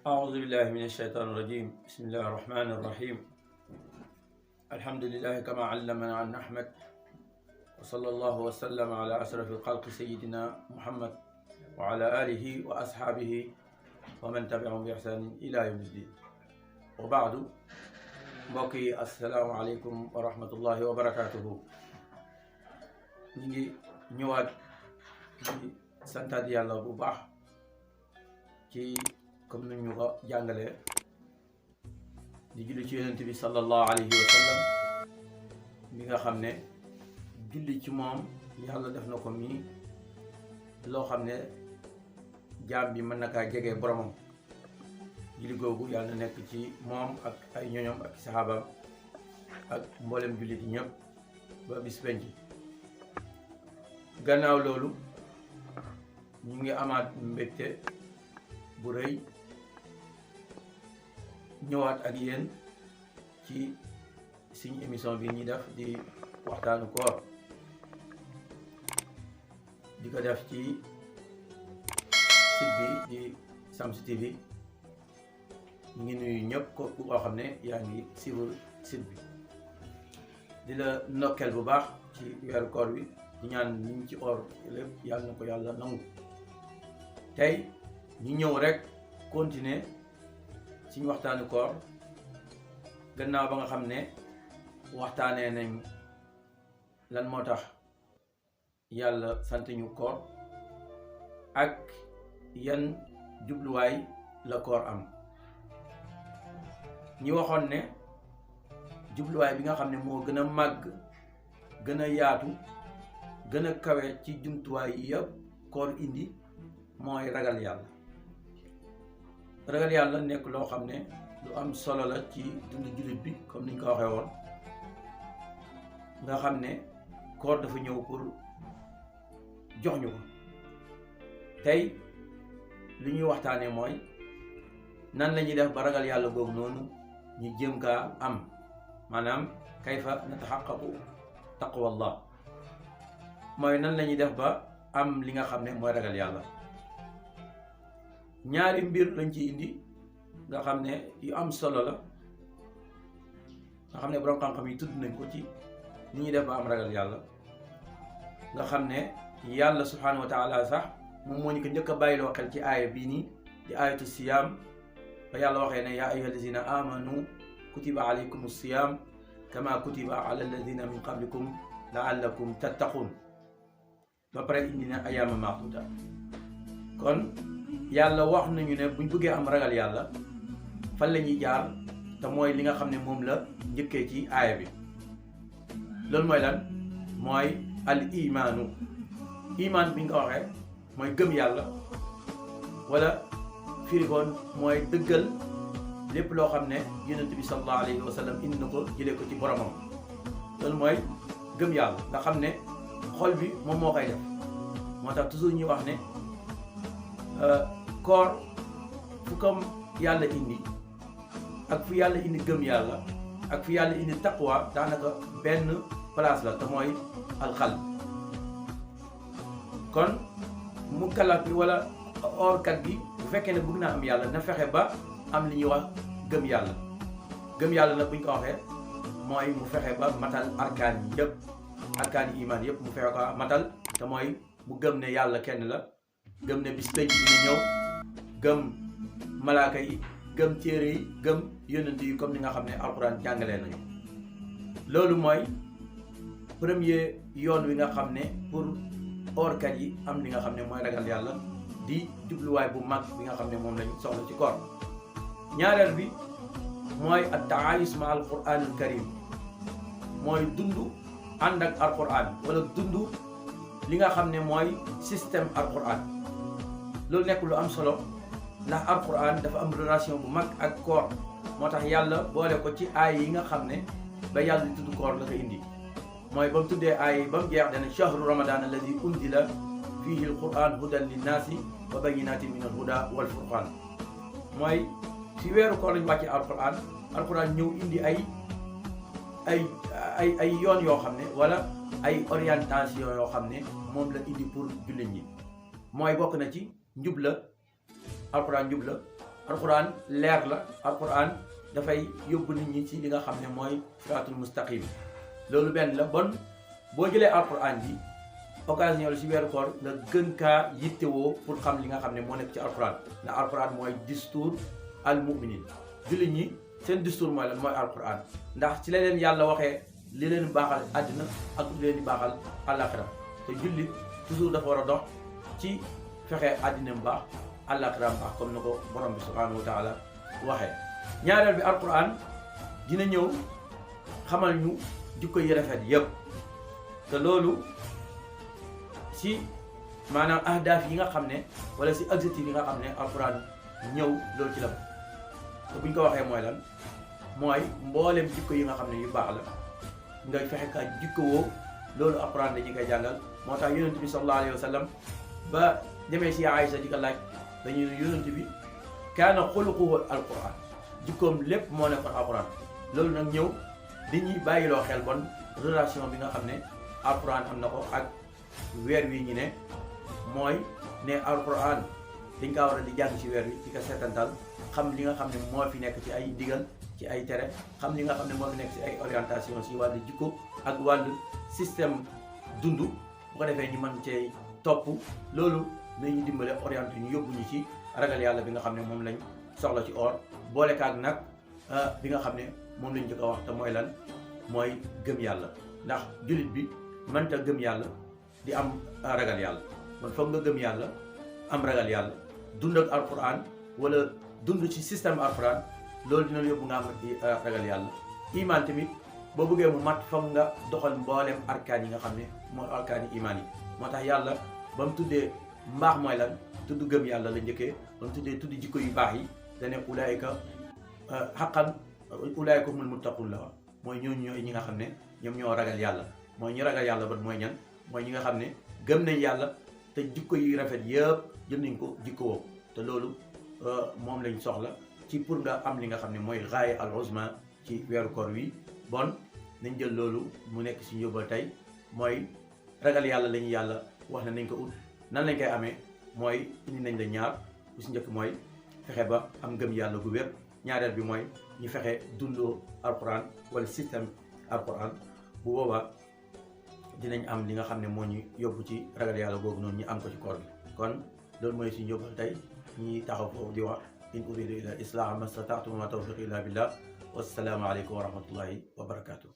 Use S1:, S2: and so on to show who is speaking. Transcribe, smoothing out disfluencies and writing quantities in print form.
S1: أعوذ بالله من الشيطان الرجيم. بسم الله الرحمن الرحيم. الحمد لله كما علمنا أن نحمد، وصلى الله وسلم على أشرف الخلق سيدنا محمد وعلى آله وأصحابه ومن تبعهم بإحسان إلى يوم الدين. وبعد، mbokki asalaamaaleykum wa rahmatullahi wa barakaatuhu. ñu ngi ñëwaat di santaat yàlla bu baax ci comme ni ñu ko jàngalee di julli ci yonent bi sallallahu alayhi wa sallam mi nga xam ne julli ci moom yàlla def na ko mii loo xam ne jaam bi mën na kaa jege boromam. julli googu yàlla na nekk ci moom ak ay ñoñom ak saxaabam ak mboolem jullit yi ñëpp ba bis penc. gannaaw loolu ñu ngi amaat mbégte bu rëy ñëwaat ak yéen ci suñu émission bi ñuy def di waxtaanu koor, di ko def ci site bi di Shamsu TV. ñu ngi nuyu ñëpp ko koo xam ne yaa ngi suivre site bi, di la ndokkeel bu baax ci weeru koor bi, di ñaan ñu ngi ci or lépp yàlla na ko yàlla nangu. tey ñu ñëw rek continuer suñu waxtaanu koor gannaaw ba nga xam ne waxtaanee nañ lan moo tax yàlla sant ñu koor ak yan jubluwaay la koor am. ñi waxoon ne jubluwaay bi nga xam ne moo gën a màgg, gën a yaatu, gën a kawe ci jumtuwaay yi yëpp koor indi mooy ragal yàlla. ragal yàlla nekk loo xam ne lu am solo la ci dundu jullit bi, comme niñ ko waxee woon, nga xam ne koor dafa ñëw pour jox ñu ko. tey li ñuy waxtaanee mooy nan la ñuy def ba ragal yàlla boobu noonu ñu jëm kaa am, maanaam kayfa nataxaqaqu taqwallah, mooy nan la ñuy def ba am li nga xam ne mooy ragal yàlla. ñaari mbir lañ ci indi nga xam ne yu am solo la, nga xam ne borom xam-xam yi tudd nañ ko ci ni ñuy def ba am ragal yàlla. nga xam ne yàlla subhanahu wa taala sax moom moo ñu ko njëkk a bàyyiloo xel ci aaya bii nii di aayatu siyaam, ba yàlla waxee ne yaa ayyuha allazina amanu kutiba alaykum siyam kama kutiba ala alladina min qablikum laallakum tattaqun, ba pare indi na ayaama maaduda. kon yàlla wax nañu ne buñ bëggee am ragal yàlla fan la ñuy jaar, te mooy li nga xam ne moom la njëkkee ci aaya bi. loolu mooy lan? mooy al imaanu. imaan bi nga ko waxee mooy gëm yàlla, wala firigoon mooy dëggal lépp loo xam ne yonent bi sallallahu alayhi wa sallam indi na ko jëlee ko ci boromam. loolu mooy gëm yàlla nga xam ne xol bi moom moo koy def. moo tax toujours ñuy wax ne koor fu ko yàlla indi ak fu yàlla indi gëm yàlla ak fu yàlla indi taqwa daanaka benn place la, te mooy alxalb. kon mu kalaf bi wala oorkat bi bu fekkee ne bëgg naa am yàlla na fexe ba am li ñuy wax gëm yàlla. gëm yàlla nag bu ñu ko waxee mooy mu fexe ba matal arkaan yi yëpp, arkaan yi iman yëpp mu fexe ko matal, te mooy mu gëm ne yàlla kenn la, gëm ne bis penc dina ñëw, gëm malaaka yi, gëm téere yi, gëm yonent yi comme ni nga xam ne alxuraan jàngalee nañu. loolu mooy premier yoon wi nga xam ne pour oorkat yi am li nga xam ne mooy ragal yàlla, di jubluwaay bu mag bi nga xam ne moom lañ soxla ci koor. ñaareel bi mooy at taayus ma alquranul karim, mooy dund ànd ak alquran, wala dund li nga xam ne mooy système alquran. loolu nekk lu am solo, ndax alquran dafa am relation bu mag ak koor. moo tax yàlla boole ko ci aay yi nga xam ne ba yàlla di tudd koor la ko indi. mooy ba mu tuddee aay yi ba mu jeex dana shahru ramadan alladi unzila fihi alquran hudan linnaasi wa bayyinatin min alhuda wal furqan. mooy si weeru koor lañu wàcce alquran ñëw indi ay yoon yoo xam ne, wala ay orientation yoo xam ne moom la indi pour jullit ñi. mooy bokk na ci njub la, alquran njub la, alquran leer la alquran dafay yóbbu nit ñi ci li nga xam ne mooy siraatul mustaqim loolu benn la bon boo jëlee alquran bi occasion la ci weeru koor nga gën kaa yittewoo pour xam li nga xam ne moo nekk ci alquran ndax alquran mooy distur al muminin jullit ñi seen distur mooy lan mooy alquran ndax ci la leen yàlla waxee li leen baaxal àddina ak li leen di baaxal àllaaxira te jullit toujours dafa war a dox ci fexe àddina mu baax àllaaxira mu baax comme na ko borom bi subhanahu wa taala waxee. ñaareel bi alquran dina ñëw xamal ñu jikko yi rafet yëpp te loolu si maanaam ahdaaf yi nga xam ne wala si objectif yi nga xam ne alquran ñëw loolu ci la te buñ ko waxee mooy lan mooy mboolem jikko yi nga xam ne yu baax la nga fexe ka jikko woo loolu alquran dañu koy jàngal moo tax yonent bi sallallahu alayhi wa sallam ba demee si Aïcha di ko laaj dañuy yonent bi kaana xuluquhu alquran jikkoom lépp moo nekkoon alquran loolu nag ñëw dañuy bàyyiloo xel bon relation bi nga xam ne alquran am na ko ak weer wi ñu ne mooy ne alquran dañ kaa war a di jàng ci weer wi di ko seetantal xam li nga xam ne moo fi nekk ci ay digal ci ay tere xam li nga xam ne moo fi nekk ci ay orientation ci wàllu jikko ak wàllu système dund bu ko defee ñu mën cee topp loolu nañu dimbale orienté ñu yóbbu ñu ci ragal yàlla bi nga xam ne moom lañ soxla ci or boole kaag nag bi nga xam ne moom lañ jëkk a wax te mooy lan mooy gëm yàlla ndax jullit bi mënta gëm yàlla di am ragal yàlla kon foog nga gëm yàlla am ragal yàlla dund ak alquran wala dund ci système alquran loolu dina yóbbu nga am ragal yàlla iman tamit boo bëggee mu mat foog nga doxal mboolem arkaan yi nga xam ne mooy arkaani iman yi moo tax yàlla ba mu tuddee mbaax mooy lan tudd gëm yàlla la njëkkee ba mu tuddee tudd jikko yu baax yi dane ulaayika xaqan ulaayika humul muttaqun la mooy ñooñu ñooy ñi nga xam ne ñoom ñoo ragal yàlla mooy ñu ragal yàlla ba mooy ñan mooy ñi nga xam ne gëm nañ yàlla te jikko yu rafet yëpp jëm nañ ko jikko woo te loolu moom lañ soxla ci pour nga am li nga xam ne mooy gaaya al uzma ci weeru koor wi bon nañ jël loolu mu nekk si yóbbal tey mooy ragal yàlla lañu yàlla wax na nañ ko ut nan lañ koy amee mooy indi nañ la ñaar bu si njëkk mooy fexe ba am gëm yàlla gu wér ñaareel bi mooy ñu fexe dundoo alquran wala système alquran bu boobaa dinañ am li nga xam ne moo ñu yóbbu ci ragal yàlla googu noonu ñu am ko ci koor bi kon loolu mooy suñu yóbbal tey ñi taxaw foofu di wax in uridu ila islaha ma stata'tu wa ma tawfiqi illa billah wassalaamu aleykum wa rahmatullahi wa barakatuh